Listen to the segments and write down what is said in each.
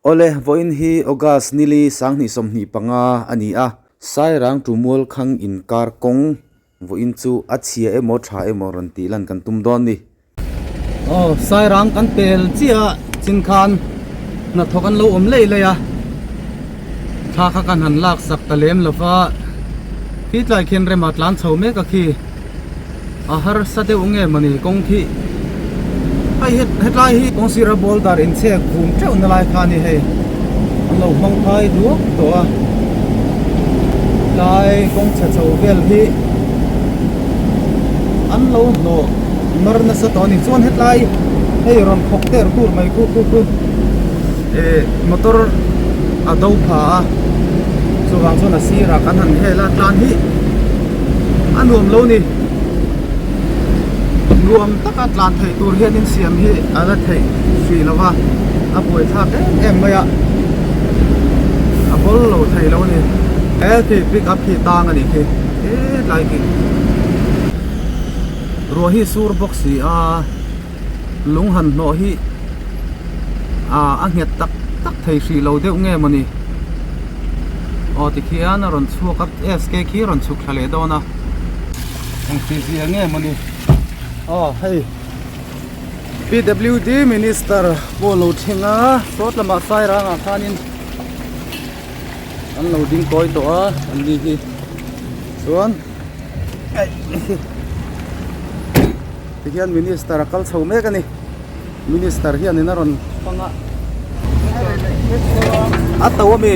Awle, vawiin hi August nili 2025 a ni a, Sairang to Mualkhang inkar kawng vawiin chu a chhia emaw tha emaw rawn tih lan kan tum dawn ni. Aw, Sairang kan pel chiah chin khan hnathawk an lo awm lei lei a, thla kha kan han lak sak ta lem lo va, khi tlai khian rema tlan chho mek a khi. A harsa deuh nge mawni kawng khi hei hetlai hi kawng sira boulder inchhek vum teuh na lai kha a ni hei an lo hmang phai duak tawh a tlai kawng chhe chho vel hi an lo hnawh mar nasa tawh a ni chuan hetlai hei rawn khawk der tur mai khu khu khu eh motor a do pha a chuvang chuan a sirah kan han hel a tlan hi. A nuam lo ni. Nuam taka tlan theih tur hian in siam hi a la theih hrih lo va, a buaithlak em em mai a, a bawl lo thei lo a ni. He khi pick up khi tang a nih khi hetlai khi ruah hi sur bawk si a, lung han hnawh hi a nghet tak tak thei hrih lo deuh nge mawni. Aw tikhian a rawn chhuak a SK khi a rawn chhuk thla leh dawn a engti zia nge mawni aw hei PWD minister pawh lo thleng a sawt lamah sairang ah khanin an lo ding kawi tawh a an ni hi chuan tikhian minister a kal chho mek a ni. Minister hianin a rawn hmang a a to ami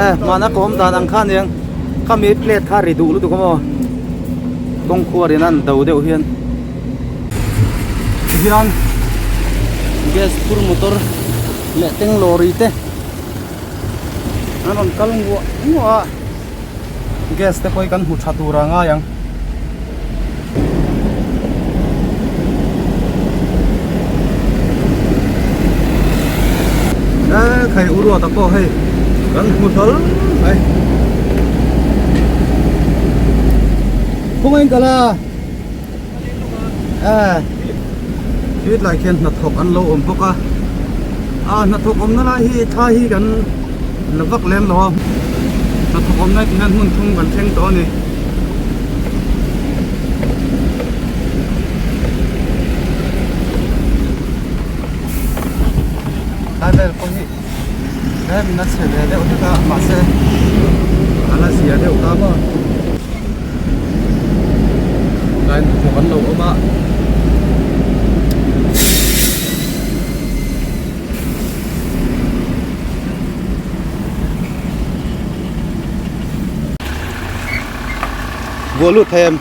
eh hmana ka awm dan ang kha aniang khami plate kha ri duh lutuk a maw kawng khuarin a an do deuh hian tihian gas phur motor leh teng lorry te an rawn kal nguah nguah a. Gas te pawh hi kan hmu tha tur a ngai ang. E khai u ruata pawh hei kan hmu hlawl mai. Khawngaih in kal a e hetlai khian hnathawk an lo awm bawk a a hnathawk awmna lai hi thla hi kan la vak lem lo a hnathawk awmna ti hian hmun thum kan thleng tawh a ni. Lai vel pawh hi tlem in a chhe ve deuh hlek a mahse a la zia deuh ta maw. Tlai hnathawk an lo awm a. Vuah lut thei em?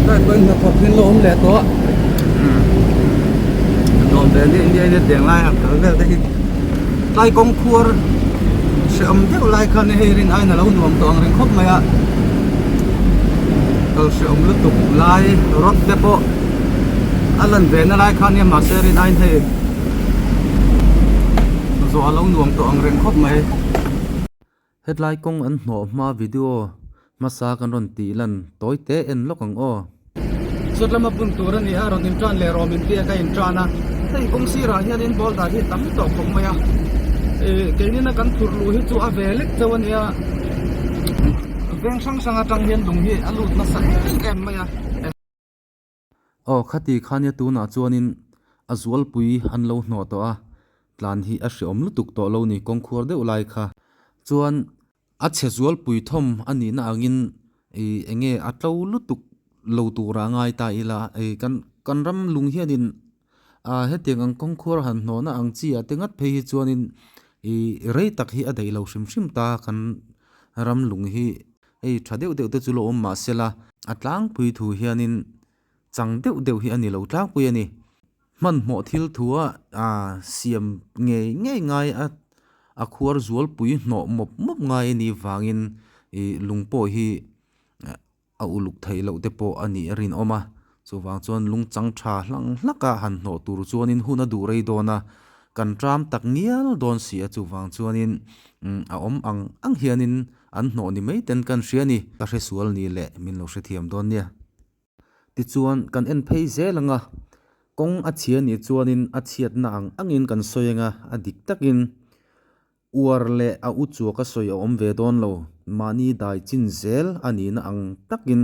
Tlai pawhin hnathawk hi an lo awm leh tawh a nuam ve nia India hian tiang lai han kal vel te hi tlai kawng khuar hrehawm deuh lai khan hei rin aiin a lo nuam tawh ang reng khawp mai a. Kal hrehawm lutuk lai rod te pawh a lan ve na lai kha nia mahse rin aiin hei zawh a lo nuam tawh ang reng khawp mai. Hetlai kawng an hnawh hma video hmasa kan rawn tih lan tawi te en lawk ang aw. Chawt lama bun tur a ni a, rawn intan leh rawm inbiak a intan a, hei kawng sirah hianin boulder hi a tam tawh khawp mai a, ih keinin a kan phurh luh hi chu a ve lek chauh a nia, veng hrang hrang atang hian lung hi a lut nasa em em mai a. Aw khati khania tunah chuanin a zualpui an lo hnawh tawh a, tlan hi a hreawm lutuk tawh lo ni kawngkhuar deuh lai kha chuan A chhe zualpui thawm a nihna angin ih eng nge a tlo lutuk lo turah a ngai ta ila ih kan kan ram lung hianin ah hetiang ang kawngkhuar han hnawhna ang chi ah te ngat phei hi chuanin ih rei tak hi a daih lo hrim hrim ta kan ram lung hi hei tha deuh deuh te chu lo awm mah sela a tlangpui thu hianin chang deuh deuh hi a ni lo tlangpui a ni. Hmanhmawh thil thua siam ngei ngei ngai a a khuar zualpui hnawh mawp mawp ngai a nih vangin ih lung pawh hi a uluk theih loh te pawh a nih a rinawm a. Chuvang chuan lungchang tha hlang hlak a han hnawh tur chuanin hun a duh rei dawn a, kan ṭam tak ngial dawn si a chuvang chuanin a awm ang ang hianin an hnawh ni mai ten kan hria a ni. Ka hresual ni leh min lo hrethiam dawn nia. Tichuan kan en phei zel ang a, kawng a chhia nih chuanin a chhiatna ang angin kan sawi ang a, a dik takin Uar leh a u chuak a sawi a awm ve dawn lo, mahni dai chin zel a nihna ang takin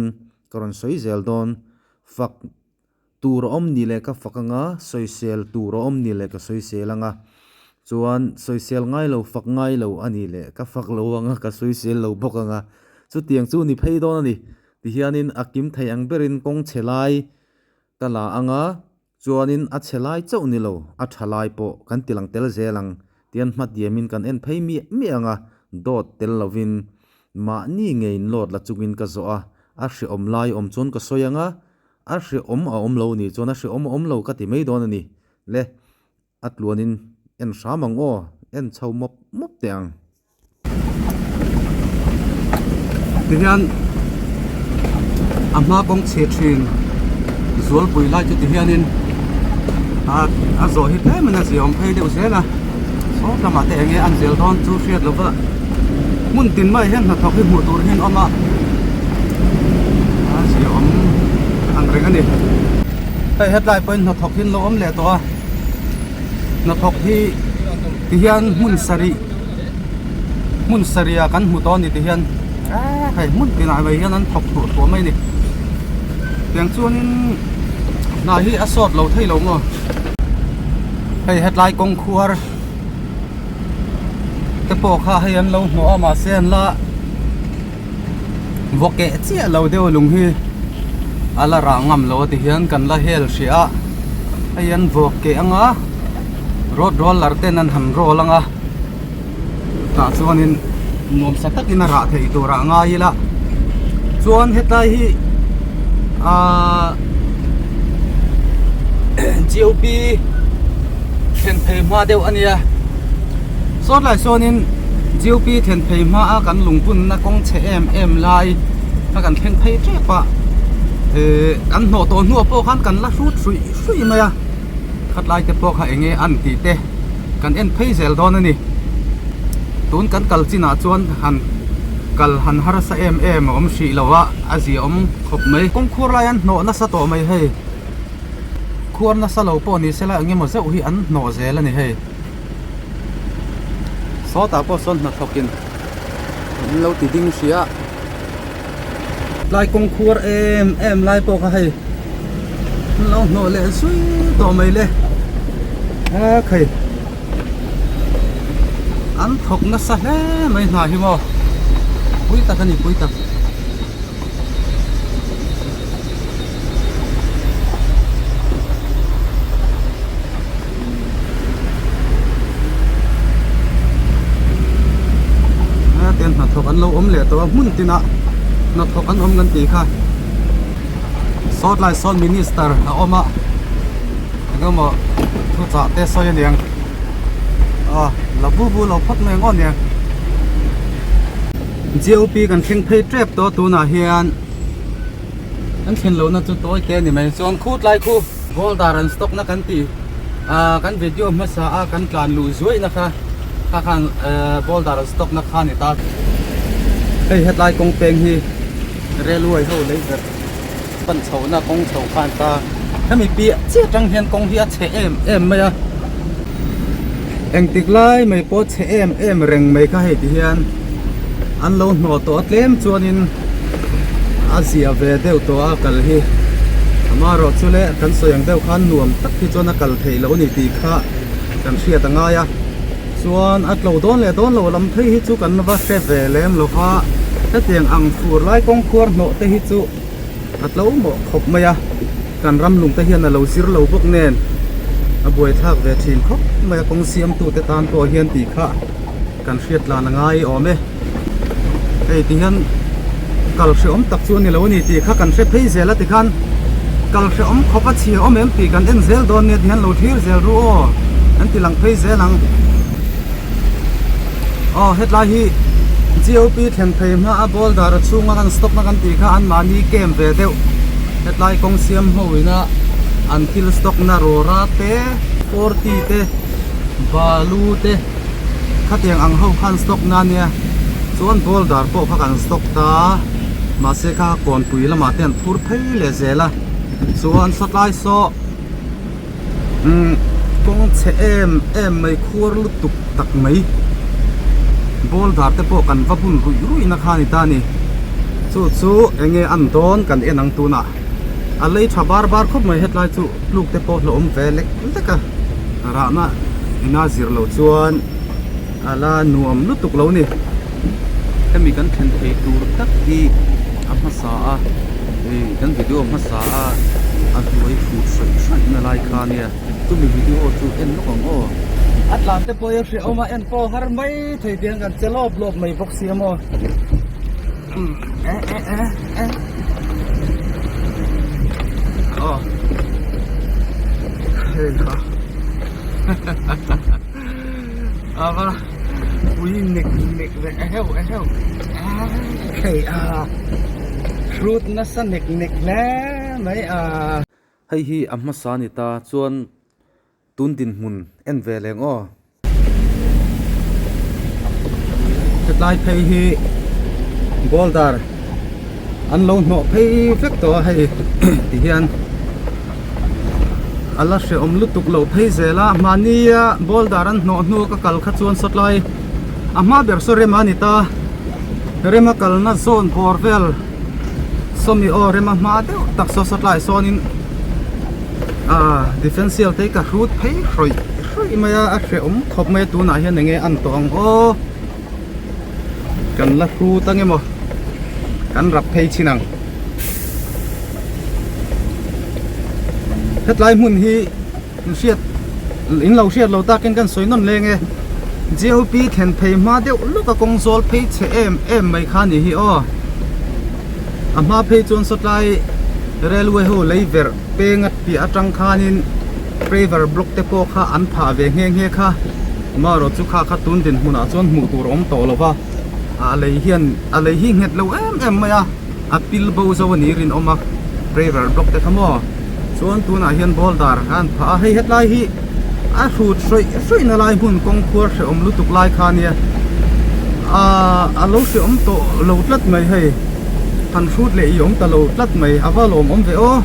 ka rawn sawi zel dawn. Fak tur a awm ni leh ka fak anga, sawisel tur a awm ni leh ka sawisel anga, chuan sawisel ngai lo fak ngai lo a nih leh ka fak lo anga ka sawisel lo bawk anga, chutiang chu ni phei dawn a ni. Tihianin a kim thei ang berin kawng chhe lai ka la anga, Chuanin a chhe lai chauh ni lo, a tha lai pawh kan ti lang tel zel ang, tian hmatiamin kan en phei miah miah ang a, dawt tel lovin mahni ngeiin load la chungin ka zawh a, a hrehawm lai awm chuan ka sawi ang a, a hrehawm a awm lo nih chuan a hrehawm a awm lo ka ti mai dawn a ni. Le, a tluanin en hram ang aw, en chho mawp mawp teh ang. Tihian a hma kawng chhe thin zualpui lai chu tihianin a a zawh hi tlem in a ziaawm phei deuh zel a saw lamah te eng nge an zel dawn chu hriat lo va hmun tin mai hian hnathawk hi hmuh tur hian a awm a a ziaawm ang reng a ni hei hetlai pawhin hnathawk hi an lo awm leh tawh a hnathawk hi tihian hmun sarih hmun sarih ah kan hmu tawh a ni tihian hei hmun tinah mai hian an thawk thuah thuah mai a ni tiang chuanin hna hi a sawt lo thei lo maw hei hetlai kawng khuar te pawh kha hei an lo hnawh a mahse an la vaw keh chiah lo deuh lung hi a la rah ngam lo a ti hian kan la hel hrih a hei an vaw keh ang a road roller ten an han roll ang a tah chuanin nuamsa takin a rah theih tur ah ngai ila chuan hetlai hi ahh G O P thlen phei hma deuh a nia saw tlai sawnin G O P thlen phei hma a kan lungpunna kawng chhe em em lai kha kan thleng phei tep a ehh kan hnawh tawh hnuah pawh khan kan la hrut hruih hruih mai a khatlai te pawh kha eng nge an tih te kan en phei zel dawn a ni tun kan kal chinah chuan han kal han harsa em em a awm hrih lo a a ziaawm khawp mai kawng khuar lai an hnawh nasa tawh mai hei khuar nasa lo pawh ni sela eng emaw zeuh hi an hnawh zel a ni hei sawtah pawh sawn hnathawkin an lo ti ding hrih a tlai kawng khuar em em lai pawh kha hei an lo hnawh leh zui tawh mai le hekhei an thawk nasa hle mai hna hi maw pui tak a ni pui tak. Hetiang hnathawk an lo awm leh tawh a hmun tinah hnathawk an awm kan tih kha sawtlai sawn minister a awm a engemaw thuchah te sawi a niang aw la bu bu lo phawt mai ang aw niang G O P kan thleng phei tep tawh tunah hian An thlen lohna chu tawi te a ni mai. Chuan khu tlai khu boulder an stock na kan tih ah kan video hmasa a kan tlan luh zuaih na kha kha khan eh boulder an stock na kha a ni ta. Hei hetlai kawng peng hi railway ho lei ber pan chho na kawng chho kha a ni ta. Hemi piah chiah atang hian kawng hi a chhe em em mai a. Engtik lai mai pawh chhe em em reng mai kha hei ti hian an lo hnawh tawh a tlem chuanin a zia ve deuh tawh a kal hi amaherawh chu le kan sawi ang deuh khan nuam tak hi chuan a kal theih loh a ni tih kha kan hriat a ngai a chuan a tlo dawn leh dawn lo lam phei hi chu kan va hre ve lem lo va hetiang ang fur lai kawng khuar hnawh te hi chu a tlo mawh khawp mai a kan ram lung te hian a lo zir lo bawk nen a buaithlak ve thin khawp mai a kawng siam tu te tan pawh hian tih kha kan hriat tlan a ngai awm e hei ti hian kal hrehawm tak chu a ni lo a ni tih kha kan hre phei zel a tikhan kal hrehawm khawp a chhia awm em tih kan en zel dawn nia tihian lo thlir zel ru aw an ti lang phei zel ang. Aw hetlai hi G O P thlen phei hma a boulder a chhunga kan stop na kan tih kha anmahni camp ve deuh. Hetlai kawng siam ho ina an thil stock na rawra te forty te balu te khatiang ang ho khan stock na ania chuan boulder pawh kha kan stock ta mahse kha kawnpui lamah te an phur phei leh zel a chuan sawtlai saw Umm kawng chhe em em mai khuar lutuk tak mai boulder te pawh kan va bun ruih ruih na kha a ni ta a ni chu chu eng nge an dawn kan en ang tunah a lei tha bar bar khawp mai hetlai chu tluk te pawh hlauhawm ve lek lek a rahna ina zir loh chuan a la nuam lutuk lo ni hemi kan thlen thei tur tak hi a hmasa a ih kan video hmasa a a hnuai hrut hraih hraih na lai kha ania chumi video chu en lawk ang aw. A tlan te pawh hi a hrehawm a en pawh har mai thei tiang kan che lawp lawp mai bawk si a maw eh eh eh eh aw hei ha hahaha. Ava pui nek nek ve eheu eheu hei a hrut nasa nek nek hle mai a. Hei hi a hmasa a ni ta chuan tun dinhmun en ve leng aw. Hetlai phei hi boulder an lo hnawh phei vek tawh a hei tihian. A la hrehawm lutuk loh phei zel a mahnia boulder an hnawh hnu ka kal kha chuan sawtlai a hma ber saw rem a ni ta rema kalna zawn bawr vel sawmi aw rema hma deuh tak saw sawtlai sawnin ah defensial te hi ka hrut phei hrawih hrawih mai a a hrehawm khawp mai a tunah hian enge an tawh ang aw kan la hrut ang emaw kan rap phei chin ang. Hetlai hmun hi in hriat in lo hriat lo takin kan sawi nawn leng e GOP thlen phei hma deuh lawk a kawng zawl phei chhe em em mai kha a nih hi aw a hma phei chuan sawtlai railway ho lei verh peng a piah atang khanin paver block te pawh kha an phah ve nghe nghe kha amaherawh chu kha kha tun dinhmunah chuan hmuh tur a awm tawh lo va a lei hian a lei hi nghet lo em em mai a. A pil bo zo a ni rinawm a paver block te kha maw chuan tunah hian boulder kha an phah a hei hetlai hi a hrut hrawih hrawih na lai hmun kawng khuar hrehawm lutuk lai kha ania ahh a lo hrehawm tawh lo tlat mai hei han hrut leh i awm ta lo tlat mai a va lawmawm ve aw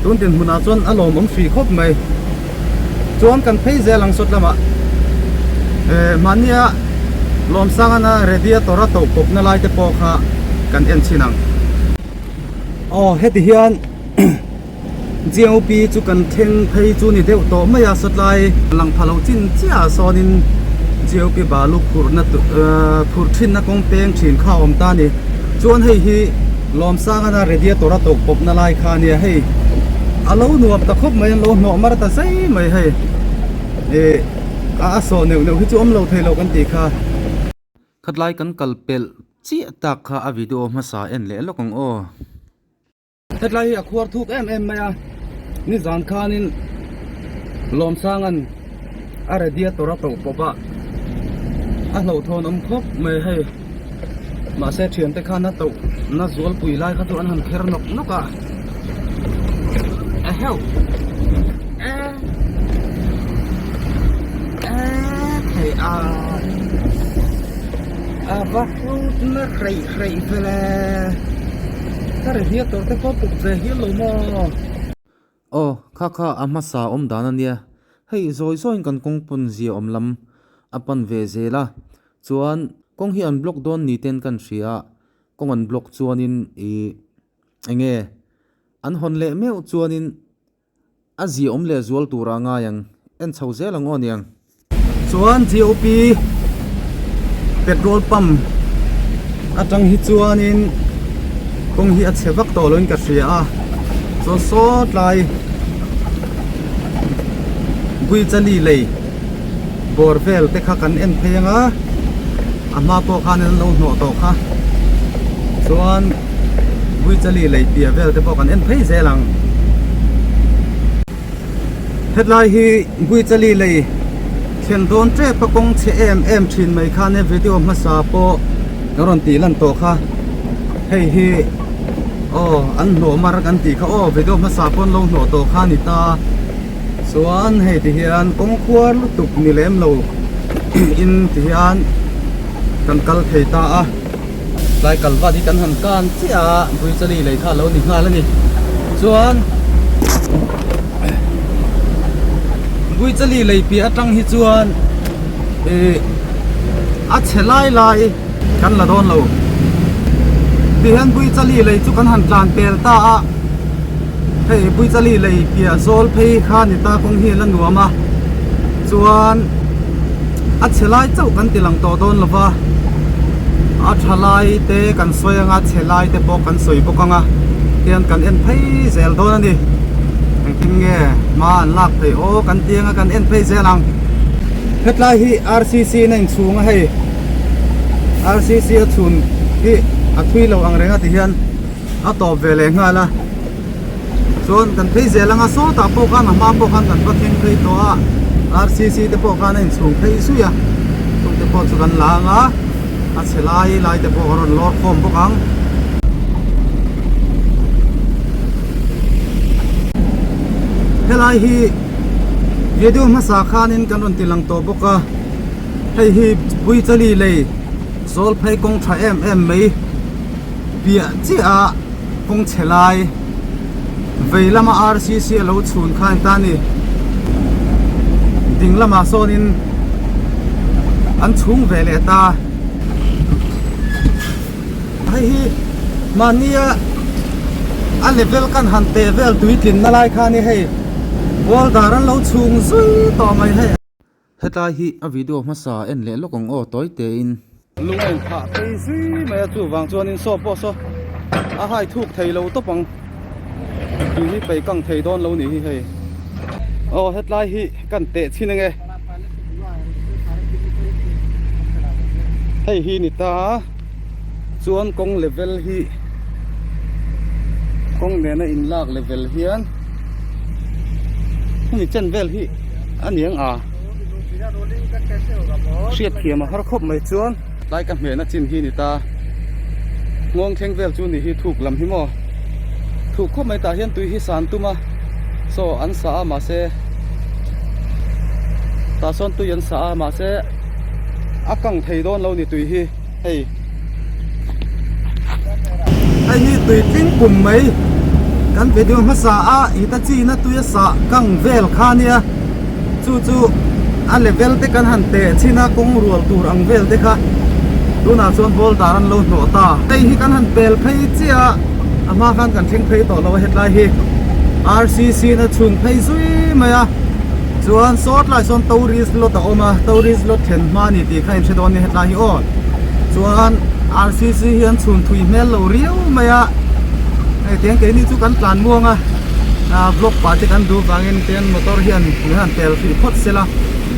tun dinhmunah chuan a lawmawm hrih khawp mai chuan kan phei zel ang sawt lamah eh mahnia Lawmsangana radiator a toh pawp na lai te pawh kha kan en chhin ang. Aw heti hian GOP chu kan thleng phei chu ni deuh tawh mai a sawtlai lang pha lo chin chiah ah sawnin GOP balu phurhna phurh thinna kawng peng thin kha a awm ta a ni chuan hei hi Lawmsangana radiator a toh pawp na lai kha a nia hei a lo nuam ta khawp mai an lo hnawh mar ta zai mai hei ih a sawh neuh neuh hi chu awm lo thei lo kan tih kha. Khatlai kan kal pelh chiah tak kha a video hmasa en leh lawk ang aw. Hetlai hi a khuar thuk em em mai a, nizan khanin Lawmsanga'n a radiator a toh pawp a, a hlauhthawn awm khawp mai hei mahse thiante khan a toh na zualpui lai kha chu an han kher nawk nawk a eheu e e thei a a va hrut na hreih hreih vele. Ka radiator te pawh puk ve hial lo maw? Aw, kha kha a hmasa awm dan a nia. Hei zawi zawiin kan kawng pawn zia awm lam a pan ve zel a. Chuan kawng hi an block dawn ni ten kan hria a, kawng an block chuanin ih eng nge an hawn leh meuh chuanin A zia awm leh zual tura ngai ang, en chho zel ang aw niang. Chuan GOP petrol pump atang hi chuanin kawng hi a chhe vak tawh loin ka hria a, chuan saw tlai Guichali lei bawr vel te kha kan en phei ang a, a hma pawh khan an lo hnawh tawh kha chuan Guichali lei piah vel te pawh kan en phei zel ang. Hetlai hi Guichali lei thlen dawn tep a kawng chhe em em thin mai khan he video hmasa pawh ka rawn tih lan tawh kha hei hi. Aw an hnawh mar kan tih kha aw video hmasa pawn lo hnawh tawh kha a ni ta. Chuan hei ti hian kawng khuar lutuk ni lem lo in ti hian kan kal thei ta a. Tlai kal vat hi kan han kan chiah a, Buichali lei kha a lo ni nghal a ni. Chuan Buichali lei piah atang hi chuan ih a chhe lai lai kan la dawn lo. Tihian Buichali lei chu kan han tlan pel ta a, hei Buichali lei piah zawl phei kha ni ta kawng hi a la nuam a, chuan. A chhe lai chauh kan ti lang tawh dawn lova, a tha lai te kan sawi anga chhe lai te pawh kan sawi bawk anga tian kan en phei zel dawn a ni. Engtin nge hma an lak theih aw kan ti anga kan en phei zel ang. Hetlai hi RCC na inchhung a hei RCC a chhun hi a thui lo ang reng a ti hian a tawp ve leh nghal a. Chuan kan phei zel anga sawtah pawh khan a hma pawh khan kan va thleng phei tawh a, RCC te pawh khan a inchhung phei zui a, chung te pawh chu kan la anga a chhe lai lai te pawh a rawn lawr khawm bawk ang. Helai hi video hmasa khanin kan rawn ti lang tawh bawk a, hei hi Buichali lei zawl phei kawng tha em em mai piah chiah a. Kawng chhe lai vei lama RCC a lo chhun kha a ni ta a ni. Ding lamah sawnin an chhung ve leh ta. Hei hi mahnia a level kan han teh vel tuitlinna lai kha a ni hei. Boulder an lo chhung zui tawh mai hei. Hetlai hi a video hmasa en leh lawk ang aw tawi tein. Lung a inphah phei zui mai a chuvang chuanin saw pawh saw a hai thuk thei lo tawp ang tui hi pei kang thei dawn lo nih hi hei aw hetlai hi kan teh chhin ange hei hi ni ta chuan kawng level hi kawng nena inlak level hian hemi chen vel hi a ni ang a hriat thiam a har khawp mai chuan tlai ka hmehna chin hi ni ta nghawng thleng vel chu ni hi thuk lam hi maw thuk khawp mai tah hian tui hi san tum a saw an sa a mahse tah sawn tui an sa a mahse a kang thei dawn lo ni tui hi hei hei hi tui tling pum mai kan video hmasa a Hitachi na tui a sah kang vel kha nia chu chu a level te kan han teh chhin a kawng rual tur ang vel te kha tunah chuan boulder an lo hnawh ta hei hi kan han pel phei chiah a a hma khan kan thleng phei tawh lo a hetlai hi R_C_C na chhun phei zui mai a. Chuan saw tlai sawn tourist lot a awm a, tourist lot thlen hma a ni tih kha inhre dawn nia hetlai hi aw. Chuan RCC hi an chhun thui hmel lo riau mai a, hei tiang keini chu kan tlan muang a, ah vlog pah te kan duh vangin tiang motor hian min han tel hrih phawt sela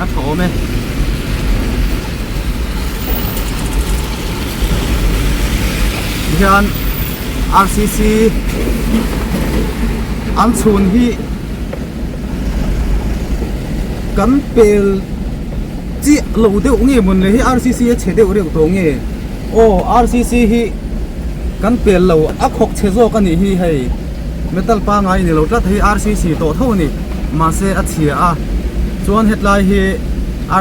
a tha awm e. Tihian RCC an chhun hi. Kan pel chiah lo deuh nge mawn le hi RCC a chhe deuh reuh tawh nge aw RCC hi kan pel lo a khawk chhe zawk a nih hi hei metal pangai ni lo tlat hei RCC tawh tho a ni mahse a chhia a chuan hetlai hi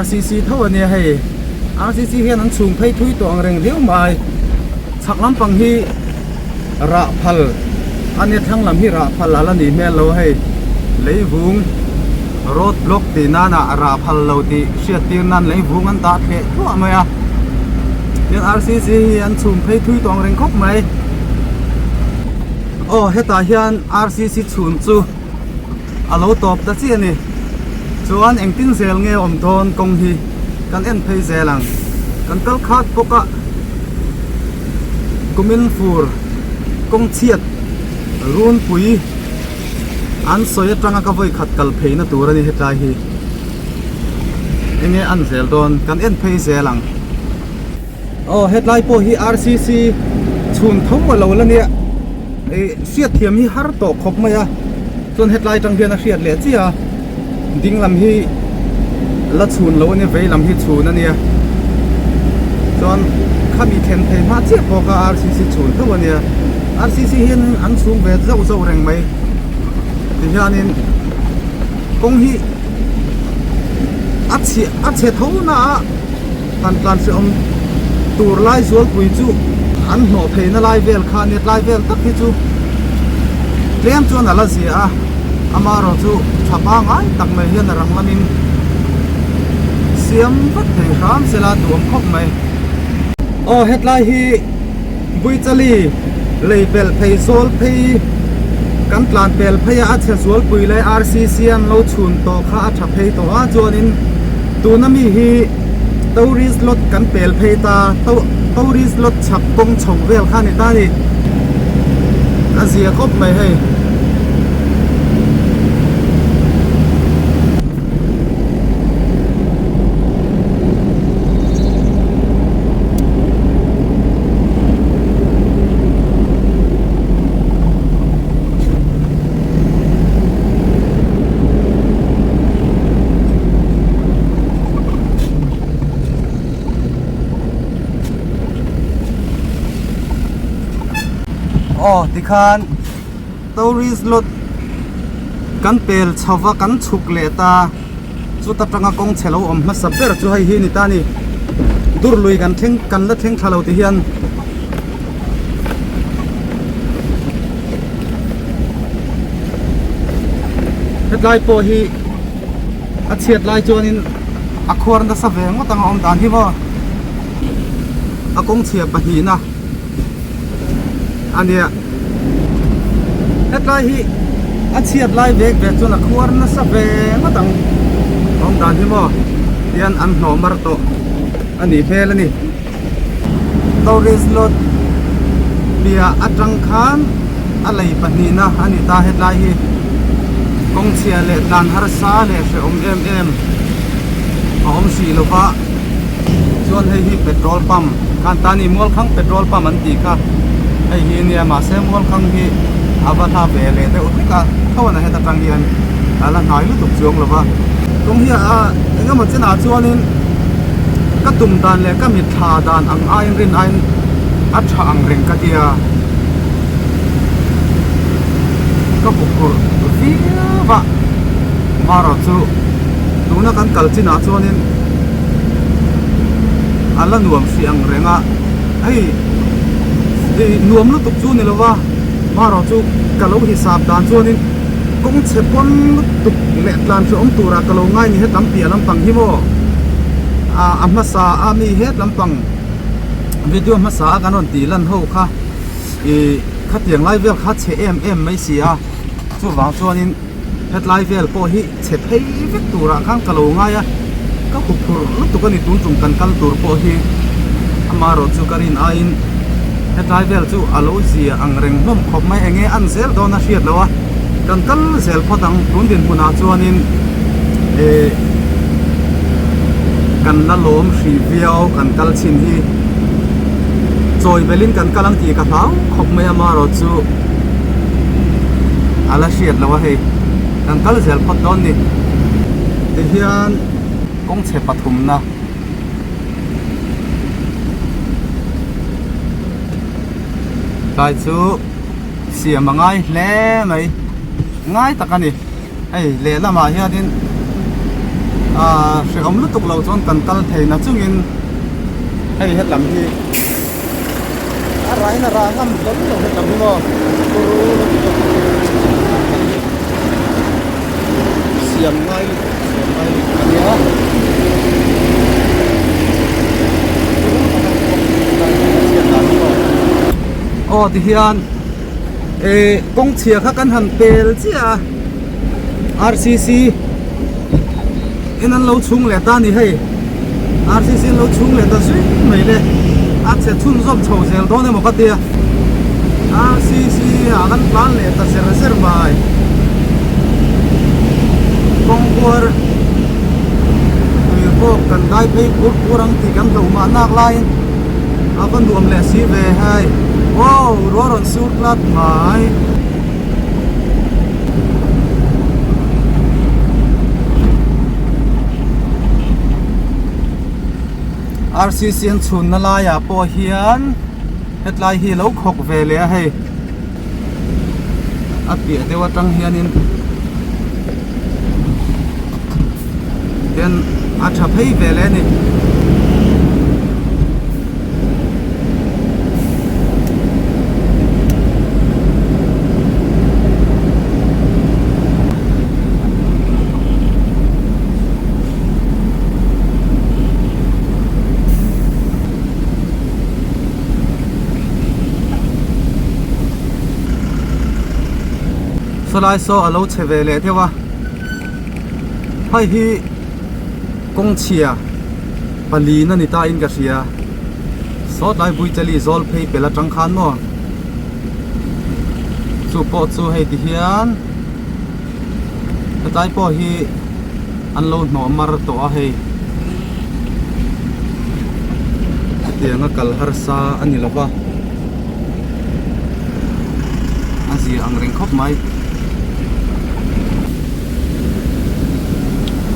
RCC tho a nia hei RCC hian an chhung phei thui tawh ang reng riau mai chhak lampang hi. Rah phal a nia thlang lam hi rah phal a la nih hmel lo hei leivung road block tih nana rah phal lo tih hriat tir nan leivung an dah thleh thluah mai a tin RCC hi an chhum phei thui tawng reng khawp mai aw hetah hian RCC chhun chu a lo tawp ta chiah a ni chuan engtin zel nge awm dawn kawng hi kan en phei zel ang kan kal khat bawk a kumin fur kawng chhiat runpui an sawi atanga ka vawi khat kal phei na tur a ni hetlai hi enge an zel dawn kan en phei zel ang aw hetlai pawh hi RCC chhun tho a lo la nia. Ih hriat thiam hi har tawh khawp mai a chuan hetlai atang hian a hriat leh chiah a ding lam hi la chhun lo ania vei lam hi chhun ania chuan khami thlen thei hma chiah pawh kha RCC chhun tho ania. RCC hian an chhung ve zauh zauh reng mai tihianin kawng hi a chhia a chhe tho na a han tlan hrehawm tur lai zualpui chu an hnawh pheina lai vel kha ania tlai vel tak hi chu tlem chuan a la zia a amaherawh chu tha pangai tak mai hian a rang lamin siam vat thei hram sela duhawm khawp mai. Aw hetlai hi Buichali lei pelh phei zawl phei kan tlan pel phei a a chhe zualpui lai RCC an lo chhun tawh kha a tha phei tawh a chuanin tuna mi hi tourist lot kan pel phei ta tourist lot chhak kawng chho vel kha a ni ta a ni a zia khawp mai hei. Aw tikhan tourist lot kan pel chho va kan chhuk leh ta. Chuta tanga kawng chhe lo awm hmasa ber chu hei hi a ni ta a ni. Dur lui kan thleng kan la thleng thla lo ti hian hetlai pawh hi a chhiat lai chuanin a khuar nasa ve ngawt ang a awm dan hi maw a kawng chhia pahnihna a nia hetlai hi a chhiat lai vek vek chuan a khuar nasa ve ngawt ang awm dan hi maw tian an hnawh mar tawh a nih hmel a ni tourist lot piah atang khan a lei pahnihna a ni ta hetlai hi kawng chhia leh tlan harsa leh hrehawm em em a awm hrih lova. Chuan hei hi petrol pump khan ta ni Mualkhang petrol pump an tih kha hei hi nia mahse Mualkhang hi a va hla ve leh deuh hlek a tho a heta tang hian a la hnai lutuk chuang lo va. Kawng hi a eng emaw chenah chuanin ka tum dan leh ka mitthla dan ang aiin rin aiin a tha ang reng ka tia ka huphurh viau a marawh chu tuna kan kal chinah chuanin. A la nuam hrih ang reng a hei ih nuam lutuk chu ni lova marawh chu ka lo hisap dan chuanin kawng chhe pawn lutuk leh tlan hrehawm turah ka lo ngai ni hetlam piah lampang hi maw ah a hmasa a mi het lampang video hmasa a kan rawn tih lan ho kha ih khatiang lai vel kha chhe em em mai si a chuvang chuanin. Hetlai vel pawh hi chhe phei vek turah khan ka lo ngai a, ka huphurh lutuk a ni tun tum kan kal tur pawh hi amaherawh chu ka rin aiin hetlai vel chu a lo zia ang reng hlawm khawp mai enge an zel dawn a hriat loh a, kan kal zel phawt ang tun dinhmunah chuanin eh kan la lawm hrih viau kan kal chhin hi chawi belin kan kal ang tih ka hlau khawp mai amaherawh chu. A la hriat lo a hei kan kal zel phawt dawn ni tihian kawng chhe pathumna tlai chu siam a ngai hle mai ngai tak a ni hei lehlamah hianin ah hrehawm lutuk lo chuan kan kal thei na chungin hei hetlam hi. A rain a rah ngam hlawl lo hetlam hi maw siam ngai lutuk siam ngai lutuk a nia aw tihian eh kawng chhia kha kan han pel chiah a R_C_C in an lo chhung leh ta a ni hei. RCC an lo chhung leh ta zui mai le a chhe chhunzawm chho zel dawn emaw ka tia RCC ah kan tlan leh ta zer zer mai kawngkuar tui bawk kan dai phei pur pur ang tih kan hlauh mah nak laiin a va nuam leh si ve hei wow ruah rawn sur tlat mai. RCC an chhunna laiah pawh hian hetlai hi a lo khawk ve leh a hei. A piah deuh atang hianin ten a tha phei ve leh a ni. Sawlai saw a lo chhe ve leh deuh a hei hi kawng chhia pali na ni ta in ka hria saw tlai Buichali zawl phei pel atang khan maw chu pawh chu hei ti hian hetlai pawh hi an lo hnawh mar tawh a hei hetianga kal harsa a ni lova a zia ang reng khawp mai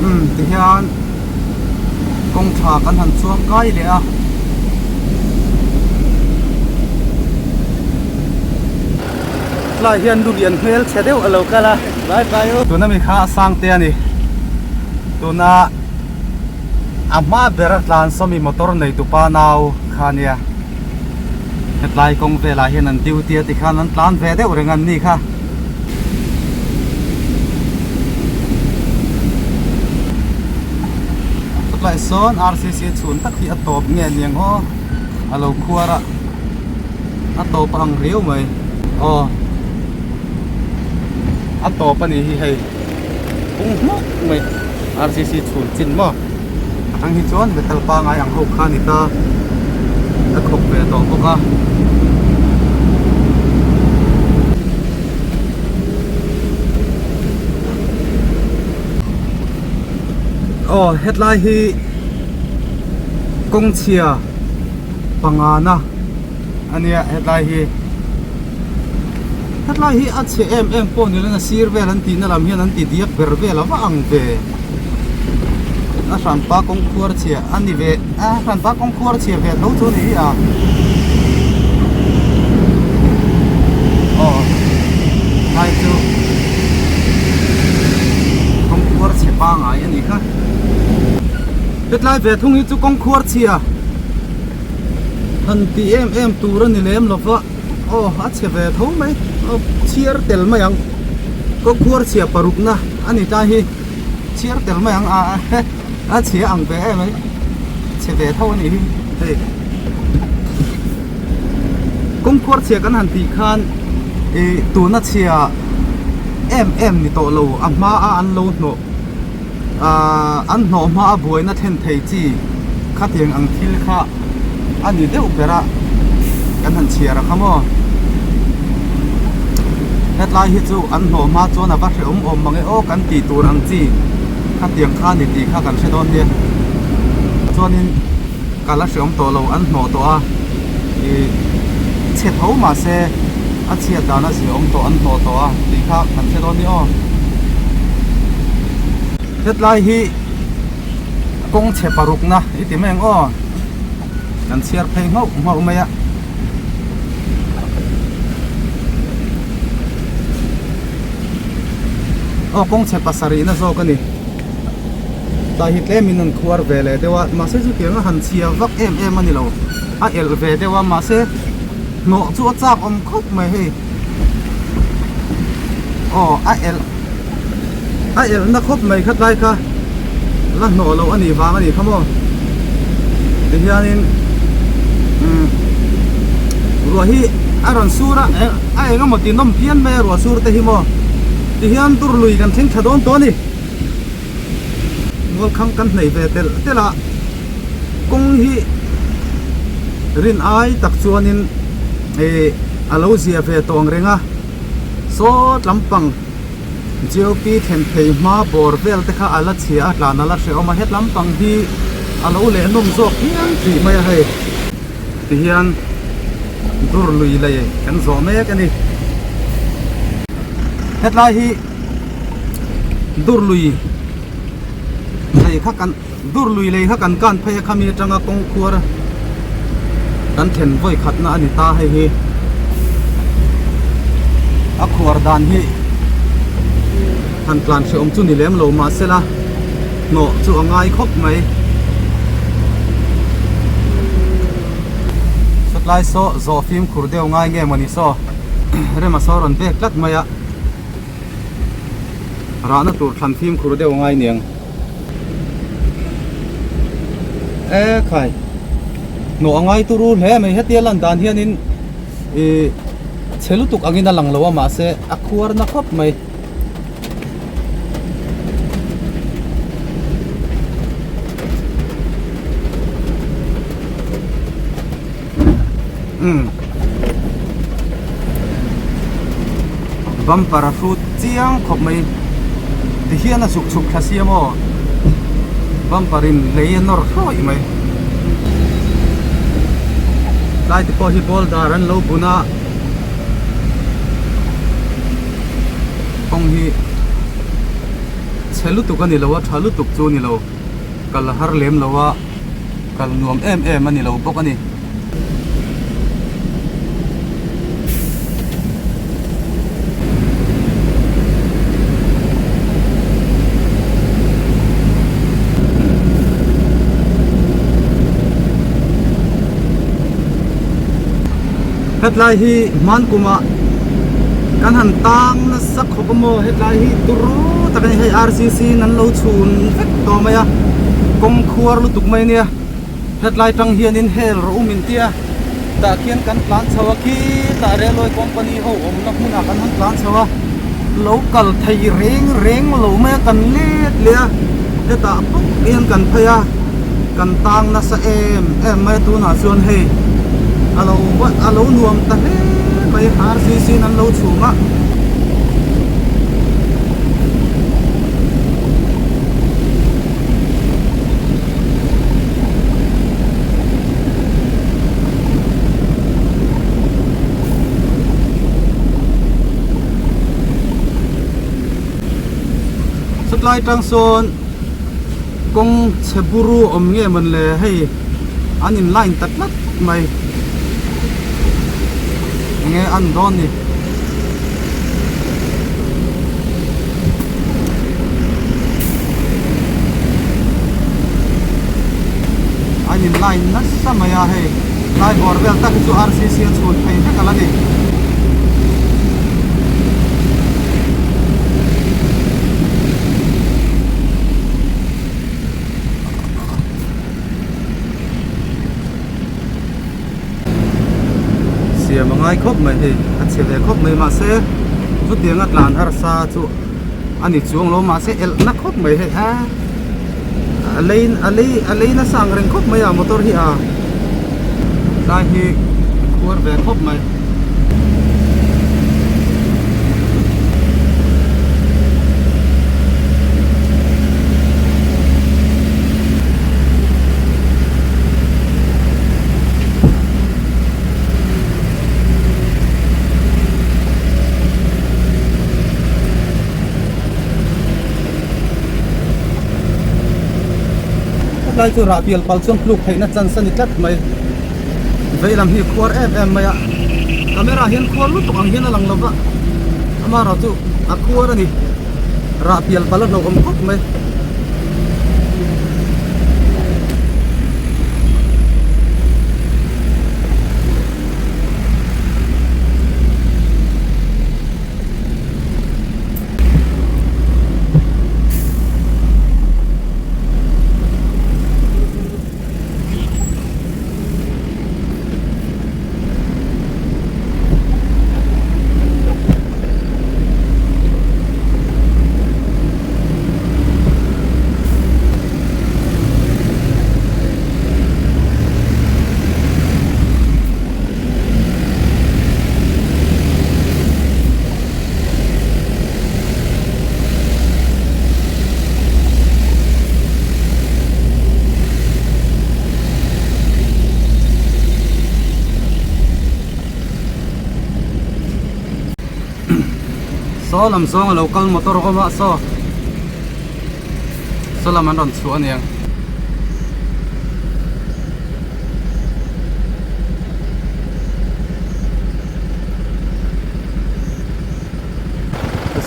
umm tihian kawng tha kan han chuang kai leh a. Tlai hian lu lian hmel chhe deuh a lo kal a bye bye u. Tuna mi kha a sang te a ni. Tuna a hma ber a tlan sawmi motor nei tupa nau kha a nia. Hetlai kawng velah hian an duty a tikhan an tlan ve deuh reng an ni kha. Chutah sawn RCC chhun tak hi a tawp nge niang aw a lo khuar a. A tawp ang riau mai aw a tawp a nih hi hei pung hmawk mai RCC chhun chin maw a tang hi chuan metal pangai ang ho kha a ni ta a khawp ve tawh bawk a. Aw hetlai hi kawng chhia. Pangana a nia hetlai hi hetlai hi a chhe em em pawh ni lena sir vel an tihna lam hian an ti diak ber vel a va ang ve a hranpa kawng khuar chhia a ni ve a hranpa kawng khuar chhia ve tho chu a ni hi a aw tlai chu kawng khuar chhe pangai a ni kha. Hetlai ve thung hi chu kawng khuar chhia han tih em em tur a ni lem lo va aw a chhe ve tho mai aw chhiar tel mai ang kawng khuar chhia paruk na a ni tlai hi chhiar tel mai ang a a chhia ang ve em mai chhe ve tho a nih hi hei kawng khuar chhia kan han tih khan ih tuna chhia em em ni tawh lo a hma a an lo hnawh. Ahh an hnawh hma a buaina thlen thei chi khatiang ang thil kha a ni deuh ber a kan han chhiar a kha maw hetlai hi chu an hnawh hma chuan a va hrehawm awm mang e aw kan tih tur ang chi khatiang kha a ni tih kha kan hre dawn nia chuanin ka la hrehawm tawh lo an hnawh tawh a ih chhe tho mahse a chhiat dan a zia awm tawh an hnawh tawh a tih kha kan hre dawn nia aw. Hetlai hi kawng chhe paruk na i ti mai ang aw kan chhiar phei nghauh nghauh mai a. Aw kawng chhe pasarih na zawk a ni. Tlai hi tlemin an khuar ve leh deuh a mahse chutiang a han chhia vak em em a ni lo a elh ve deuh a mahse hnawh chu a chak awm khawp mai hei aw a elh a elh na khawp mai kha tlai kha la hnawh loh a nih vang a nih kha maw tihianin umm ruah hi a rawn sur a a eng emaw ti nawm phian mai a ruah sur te hi maw tihian dur lui kan thleng tha dawn tawh a ni. Mualkhang kan hnaih ve telh telh a, kawng hi rin ai tak chuanin ih a lo zia ve tawh ang reng a, sawt lampang GOP thlen phei hma bawr vel te kha a la chhia a tlan a la hrehawm a, het lampang hi a lo leh nawm zawk phian tih mai a hei tihian dur lui lei kan zawh mek a ni. Hetlai hi. Dur lui lei kha kan dur lui lei kha kan kan phei a khami atanga kawng khuar kan thlen vawi khatna a ni ta hei hi. A khuar dan hi han tlan hrehawm chu ni lem lo mahsela hnawh chu a ngai khawp mai. Sawtlai saw zawh fimkhur deuh ngai nge mawni saw rema saw rawn bek tlat mai a rahna tur thlan fimkhur deuh ngai niang. E khai hnawh a ngai turu hle mai hetia lan dan hianin ih chhe lutuk angin a lang lo a mahse a khuar na khawp mai. Umm bumper a hrut chiang khawp mai tihian a zuk chhuk thla sia maw bumper in lei a nawr hrawih mai tlai te pawh hi boulder an lo bun a kawng hi chhe lutuk a ni lo a tha lutuk chu a ni lo kal har lem lo a. Kal nuam em em a ni lo bawk a ni. Hetlai hi hman kumah kan han tang nasa khawp a maw hetlai hi turu tak a ni hei R_C_C in an lo chhun vek tawh mai a kawng khuar lutuk mai ania hetlai tang hianin hel rawh u min tia tah khian kan tlan chho a khitah railway company ho awmna hmunah kan han tlan chho a lo kal thei reng reng lo mai a kan let leh a hetah bawk hian kan phei a kan tang nasa em em mai a tunah chuan hei a lo a lo nuam ta hle mai R_C_C in an lo chhung a. Satlai tang sawn kawng chhe buru awm nge mawn le hei an in line ta tlat mai enge an dawn ni. An in line nasa mai a hei tlai bawr vel tak hi chu R_C_C a chhun thei vek a la ni. Siam a ngai khawp mai hei a chhe ve khawp mai mahse chutianga tlan harsa chu a ni chuang lo mahse elh na khawp mai hei a a lei a lei a lei nasa ang reng khawp mai a motor hi a tlai hi khuar ve khawp mai. Hetlai chu rah pial pal chuan tluk theihna chance a ni tlat mai. Vei lam hi a khuar em em mai a, camera hian khuar lutuk ang hian a lang lo va, amaherawhchu a khuar a ni. Rah pial pal a hlauhawm khawp mai. Saw lam zawng a lo kal motor a awm a saw saw lam an rawn chhuah a niang.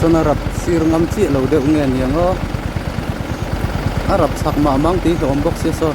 Sawn a rap sir ngam chiah lo deuh nge niang aw a rap chak mah mang tih hlawm bawk sia saw.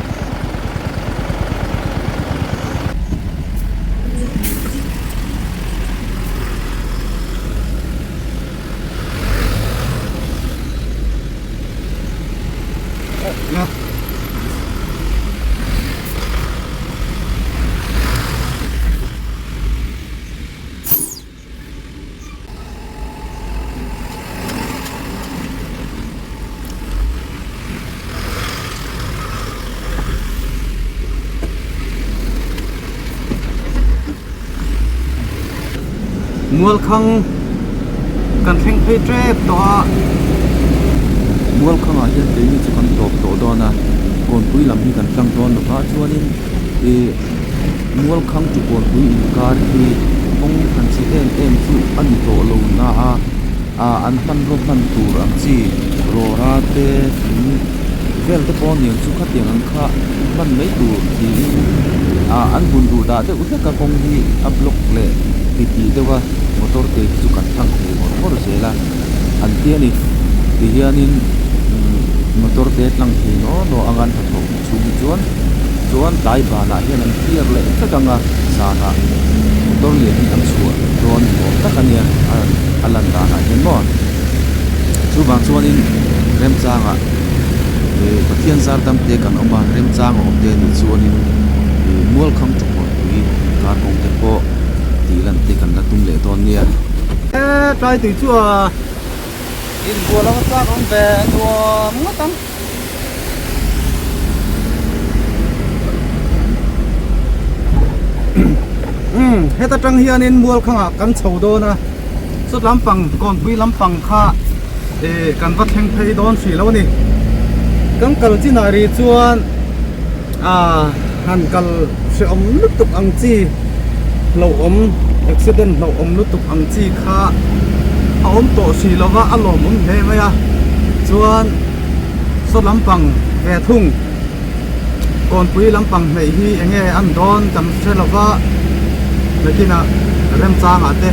Mualkhang kan thleng phei tep tawh a. Mualkhangah hian keini chu kan tawp tawh dawn a, kawnpui lam hi kan tlang dawn lova chuanin ih Mualkhang chu kawnpui inkar hi kawng han chhe em em chu a ni tawh lo na a, ah an hmanraw hman tur ang chi rawra te thing vel te pawh aniang chu khatiang ang kha hman mai tur tiin ah an bun duh dah deuh hlek a kawng hi a block leh titih deuh a motor te hi chu kan tlang thei ngawr ngawr zel a an ti a ni tihianin umm motor te tlang thei naw naw anga an hnathawh. Chhung hi chuan chuan tlai banah hian an clear leh vek ang a, zanah motor lian hi an chhuah dawn ni awm tak a nia a lan danah hian maw. Chuvang chuanin remchangah ih Pathian zar dam te kan awm a, remchang a awm te anih chuanin ih mualkhang chawhmawlpui inkar kawng te pawh tih lan te kan la tum leh dawn nia. E tlai tui chu a inbual anga chak awm ve nuam ngawt ang. Umm heta tang hianin mualkhangah kan chho dawn a saw lampang kawnpui lampang kha ih kan va thleng phei dawn hrih lo a ni kan kal chinah rih chuan ah han kal hrehawm lutuk ang chi hlauhawm accident hlauhawm lutuk ang chi kha a awm tawh hrih lo va a lawmawm hle mai a chuan. Saw lampang ve thung kawnpui lampang hneih hi eng nge an dawn kan hre lo va nakinah remchangah te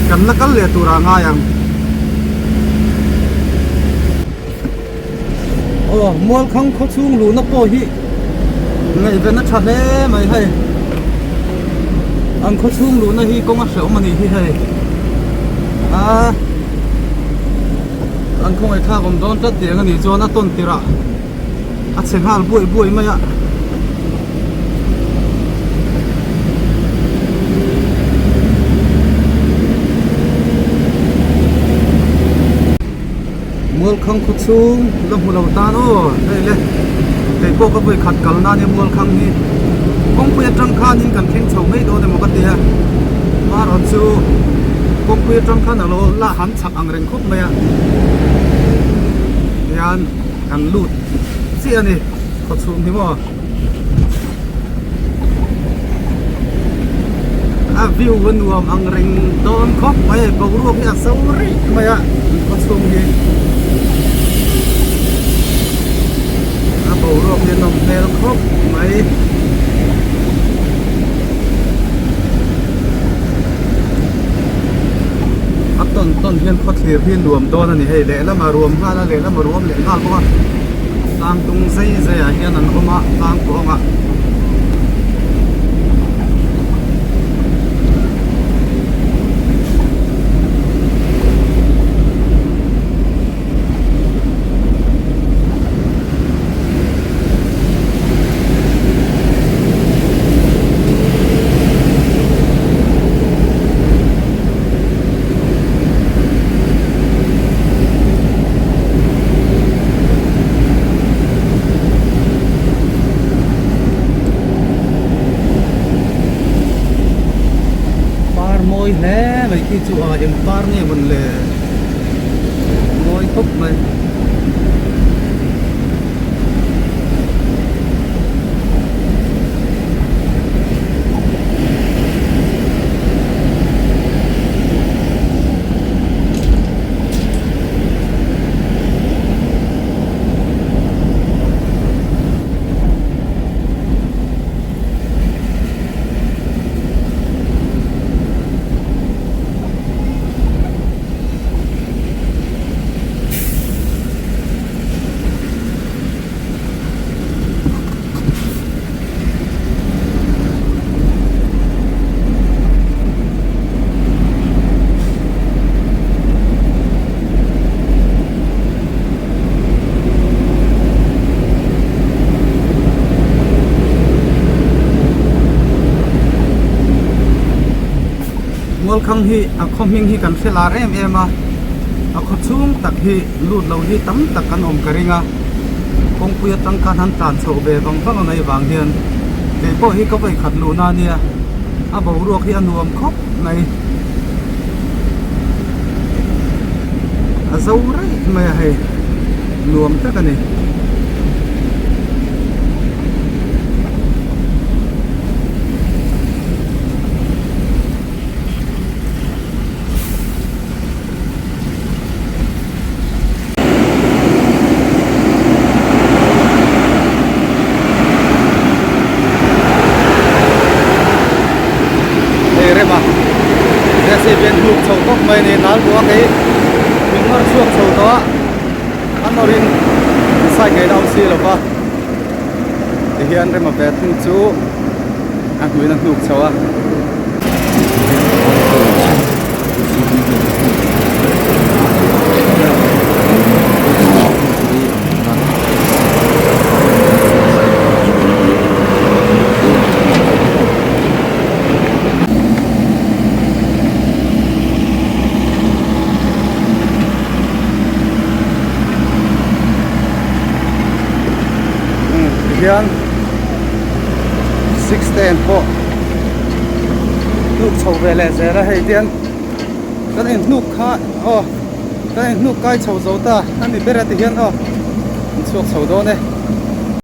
kan la kal leh turah a ngai ang. Aw Mualkhang khawchhung luhna pawh hi ngaihven a tha hle mai hei an khawchhung luhna hi kawng a hrehawm a nih hi hei a. An khawngaih thlak awm dawn tlat tiang a nih chuan a tawn tirh ah a chhe nghal buai buai mai a. Mualkhang khaw chhung la hmu lo tan aw hei le kei pawh ka vawi khat kal na nia Mualkhang hi kawngpui atang khanin kan thleng chho mai dawn emaw ka tia marawh chu kawngpui atang khan alo la han chak ang reng khawp mai a tihian kan lut chiah a ni khaw chhung hi maw a view a nuam ang reng dawn khawp mai boruak hi a so rih mai a khaw chhung hi a boruak hi a nawm hmel khawp mai. A tawn tawn hian khawthlir hi nuam dawn a ni hei lehlam a ruam nghal a lehlam a ruam leh nghal bawk a tlang tung zai zai ah hian an awm a tlang kawng ah. Par mawi hle mai khi chu a eng par nge mawn le mawi khawp mai. Mualkhang hi a khaw hming hi kan hre lar em em a, a khaw chhung tak hi lut lo hi tam tak kan awm ka ring a, kawngpui atang khan han tlan chhoh ve vang vang a ngaih vang hian kei pawh hi ka vawi khat luhna a nia, a boruak hi a nuam khawp mai. A zo raih mai a hei, nuam tak a ni. Hei rema zcb an hnuk chho tawp mai a ni nal buak hei min nawr chhuak chho tawh a a nawrin side ngaihna awm si lova tihian rema ve thung chu a hnuiin a hnuk chho a. Tihian 610 pawh hnuk chho ve leh zel a hei tian kan inhnuk kha aw kan inhnuk kai chho zo ta a ni ber a tihian aw an chhuak chho dawn e.